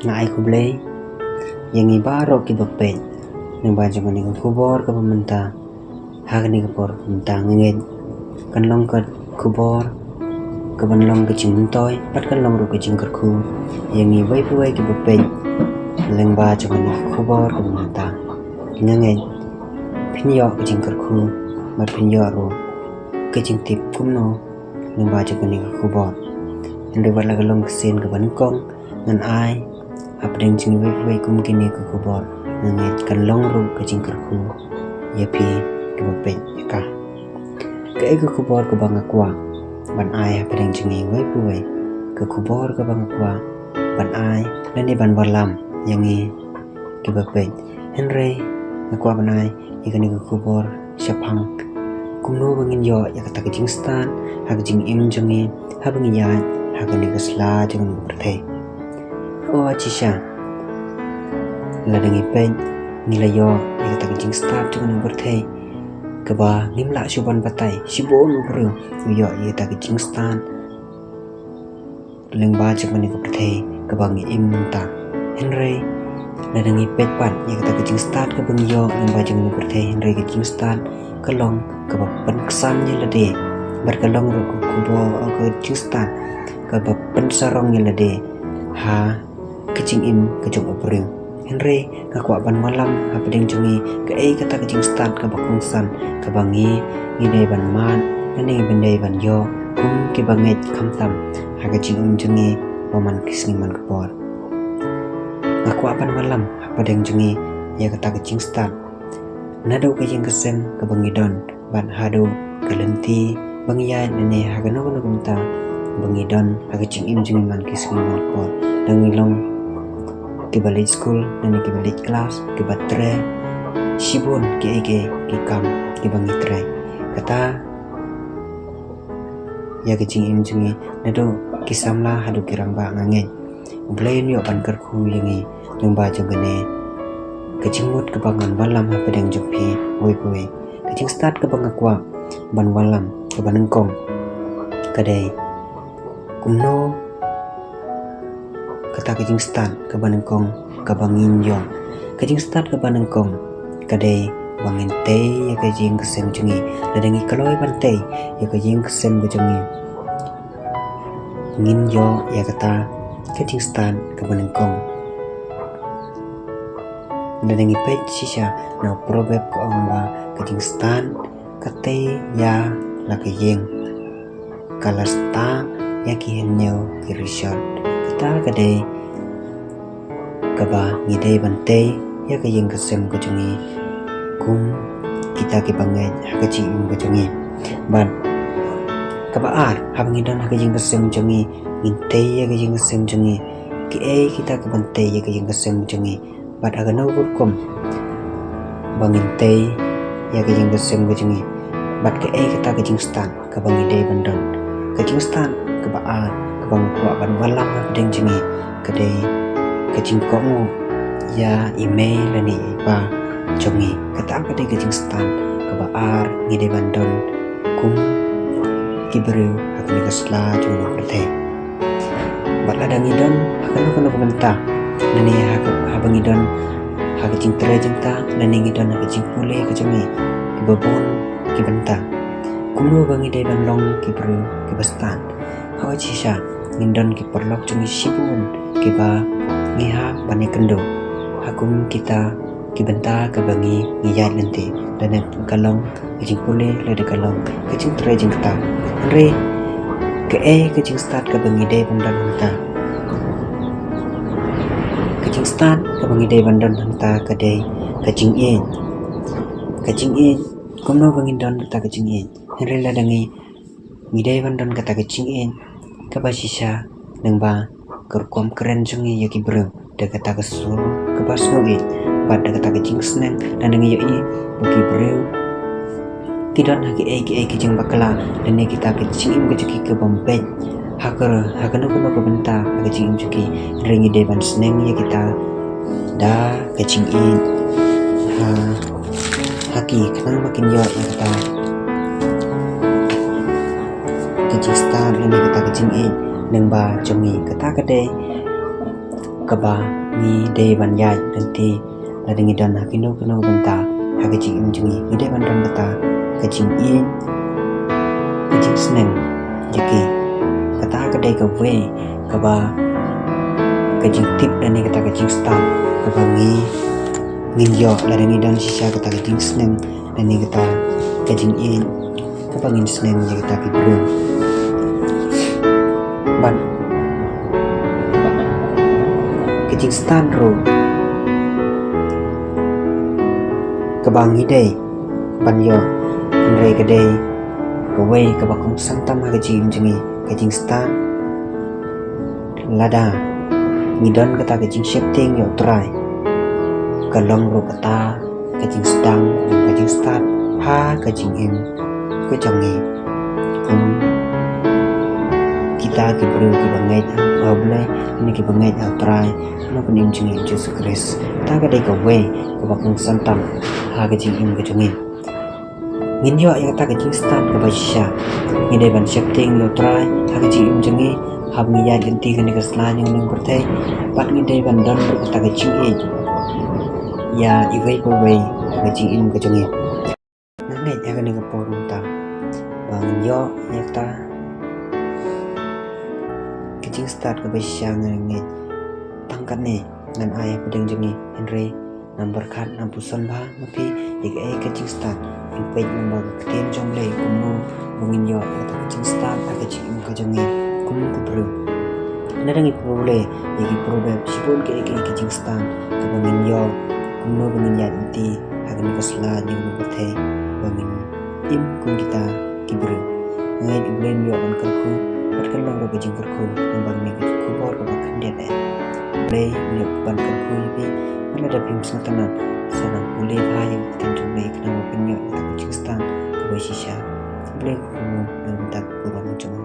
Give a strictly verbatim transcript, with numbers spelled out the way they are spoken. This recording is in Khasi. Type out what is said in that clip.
Nga ai khublei ïa ngi baroh kiba peit lyngba jong kane ka khubor kaba mynta. Ha kane ka por mynta nga ngeit kan long ka khubor kaban long ka jingmyntoi bad kan long ruh ka jingkyrkhu ïa ngi wei pa wei kiba peit lyngba jong kane ka khubor kaba mynta. Nga ngeit phin ïoh ka jingkyrkhu bad phin ïoh ruh ka jingtip kumno lyngba jong kane ka khubor. Hynrei wat la ka long ka sien kaba nyngkong ngan ai hapdeng jong ngi wei pa wei kum kine ka khubor, nga ngeit kan long ruh ka jingkyrkhu ïa phi kiba peit ïa ka. Kaei ka khubor kaba nga kwah ban ai hapdeng jong ngi wei pa wei? Ka khubor kaba nga kwah ban ai lane ban wallam ïa ngi kiba peit. Hynrei nga kwah ban ai ïa kane ka khubor shaphang kumno ba ngin ïoh ïa kata ka jingstad ha ka jingim jong ngi haba ngi ïaid ha kane ka sla jong kane ka pyrthei. O shisha, lada ngi peit ngi la ïoh ïa kata ka jingstad jong kane ka pyrthei kaba ngim lah shuh ban batai. Shibun u briew u ïoh ïa kata ka jingstad lyngba jong kane ka pyrthei kaba ngi im mynta. Hynrei lada ngi peit pat ïa kata ka jingstad kaba ngi ïoh lyngba jong kane ka pyrthei, hynrei ka jingstad ka long kaba pynksan ïa lade bad ka long ruh ka khubor, ka jingstad kaba pynsarong ïa lade ha ka jingim ka jong u briew. Hynrei nga kwah ban wallam hapdeng jong ngi kaei kata ka jingstad kaba kongsan kaba ngi, ngi dei ban mad lane ngi dei ban ïoh kum kiba ngeit khamtam ha ka jingim jong ngi ba man ki sngi man ka por. Nga kwah ban wallam hapdeng jong ngi ïa kata ka jingstad naduh ka ïing ka sem kaba ngi don bad haduh ka lynti ba ngi ïaid lane ha kano kano ka bynta ba ngi don ha ka jingim jong ngi man ki sngi man ka por. Lada ngi long kiba leit skul lane kiba leit klas, kiba trei, shibun kiei kiei ki kam kiba ngi trei. Kata ïa ka jingim jong ngi naduh ki samla haduh ki rangbah, nga ngeit U Blei un ïoh ban kyrkhu ïa ngi lyngba jong kane ka jingmut kaba ngan wallam hapdeng jong phi wei pa wei. Ka jingstad kaba nga kwah ban wallam kaba nyngkong ka dei kumno kata ka jingstad kaba nyngkong kaba ngin ïoh. Ka jingstad kaba nyngkong ka dei ba ngin tei ïa ka ïing ka sem jong ngi. Lada ngi kloi ban tei ïa ka ïing ka sem ka jong ngi, ngin ïoh ïa kata ka jingstad kaba nyngkong. Lada ngi peit shisha na u Proverb ka ong ba ka jingstad ka tei ïa la ka ïing, ka la stad ïa ki hynñiew ki rishot. Kata ka dei kaba ngi dei ban tei ïa ka ïing ka sem ka jong ngi kum kita kiba ngeit ha ka jingim ka jong ngi. Bad kaba ar, haba ngi don ha ka ïing ka sem jong ngi, ngin tei ïa ka ïing ka sem jong ngi. Kiei kita kiban tei ïa ka ïing ka sem jong ngi bad ha kano ka rukom ba ngin tei ïa ka ïing ka sem ka jong ngi bad kaei kata ka jingstad kaba ngi dei ban don. Ka jingstad kaba ar kaba nga kwah ban wallam hapdeng jong ngi ka dei ka jingkohnguh ïa i mei lane i pa jong ngi. Kata ka dei ka jingstad kaba ar ngi dei ban don kum ki briew ha kane ka sla jong kane ka pyrthei. Bad lada ngi don ha kano kano ka bynta, lane ha ka, haba ngi don ha ka jingtrei jingktah, lane ngi don ha ka jingpule ka jong ngi kiba bun ki bynta, kumno ba ngi dei ban long ki briew kiba stad? Hooid shisha, ngin don ki paralok jong ngi shibun kiba ngi hap ban ïakynduh ha kum kita ki bynta kaba ngi, ngi ïaid lynti, lane ka long ka jingpule lane ka long ka jingtrei jingktah. Hynrei kaei ka jingstad kaba ngi dei ban don hangta? Ka jingstad kaba ngi dei ban don hangta ka dei ka jingïeit. Ka jingïeit, kumno ba ngin don kata ka jingïeit? Hynrei lada ngi, ngi dei ban don kata ka jingïeit kaba shisha lyngba ka rukom kren jong ngi ïa ki briew da kata ka sur kaba sngewbha bad da kata ka jingsneng. Lada ngi ïohi ba ki briew ki don ha kiei kiei ki jingbakla lane kita ki jingim ka jong ki kaba beit ha ka, ha kano kano ka bynta ha ka jingim jong ki, hynrei ngi dei ban sneng ïa kita da ka jingïeit ha, ha ki, khnang ba kin ïoh ïa kata ka jingstad lane kata ka jingïeit lyngba jong ngi. Kata ka dei kaba ngi dei ban ïaid lynti lada ngi don ha kino kino bynta ha ka jingim jong ngi. Ngi dei ban don kata ka jingïeit, ka jingsneng ïa ki. Kata ka dei kawei kaba ka jingtip lane kata ka jingstad kaba ngi ngin ïoh lada ngi don shisha kata ka jingsneng lane kata ka jingïeit kaba ngin sneng ïa kita ki briew. Bad ka jingstad ruh kaba ngi dei ban ïoh, hynrei ka dei kawei kaba kongsan tam ha ka jingim jong ngi, ka jingstad. Lada ngi don kata ka jingsheptieng ïa U Trai, ka long ruh kata ka jingsdang, ka jingstad ha ka jingim ka jong ngi. Kum kita ki briew kiba ngeit ha U Blei, ne kiba ngeit ha U Trai, na U Mynsiem jong ngi U Jisu Khrist. Kata ka dei kawei kaba kongsan tam ha ka jingim ka jong ngi. Ngin ïoh ïa kata ka jingstad kaba shisha. Ngi dei ban sheptieng ïa U Trai ha ka jingim jong ngi, haba ngi ïaid lynti kane ka sla jong ngi pyrthei. Bad ngi dei ban don ruh kata ka jingïeit ïa iwei pa iwei ha ka jingim ka jong ngi. Nga ngeit ha kane ka por mynta ba ngin ïoh ïa kata ka jingstad kaba shisha, nga ngeit tang katne ngan ai ha pdeng jong ngi, hynrei namar khat ngan puson bha ma phi ïa kaei ka jingstad. Ngin peit namar ka ktien jong U Blei kumno ba ngin ïoh ïa kata ka jingstad ha ka jingim ka jong ngi kum ki briew. Lada ngi pule ïa ki Proverb, shibun kaei kaei ka jingstad kaba ngin ïoh kumno ba ngin ïaid lynti ha kane ka sla jong ngi pyrthei ba ngin im kum kita ki briew. Nga ngeit U Blei un ïoh ban kyrkhu bad kan long ruh ka jingkyrkhu namar kane ka khubor kaba khyndiat eh. U Blei un ïoh ban kyrkhu ïa phi. Lada phim sngewtynnat, sa nang pule bha ïa ka ktien jong U Blei khnang ba phin ïoh ïa ka jingstad kaba shisha. U Blei un kyrkhu na ka bynta ka burom jong U.